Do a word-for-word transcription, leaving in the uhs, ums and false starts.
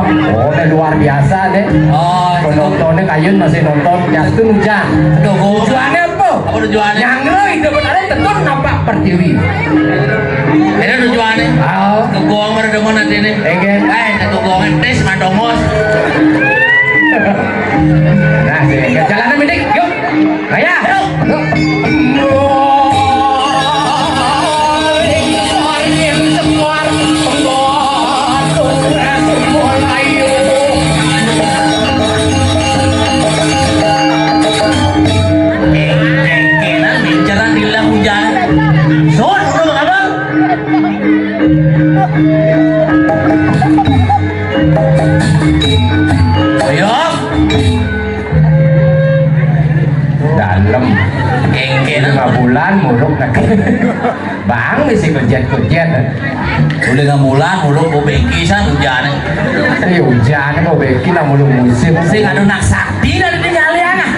Oh, ini luar biasa deh. Oh, penontonnya kayun masih nonton. Ya, itu hujan. Tuh, gua Tujuannya apa? Apa tujuannya? Nyangro hidup ada tetun nampak pertiwi. Ini tujuannya. Oh. Kegong berdemen nanti nih. Enggak. Eh, kegong tes mandongos. Nah, sini. Jalannya midik. Yuk. Raya. Yuk. Kena minceran di lah hujan. Son, udah abang. Ayo. Dalam. Kengkena. Lima bulan muluk nak. Bang, misi kerja-kerja. Udah nggak bulan muluk, gua bengki san hujan. Iya, hujan mau bengki lah muluk musim. Sing anu nak sakti dari tinggal ya, nah.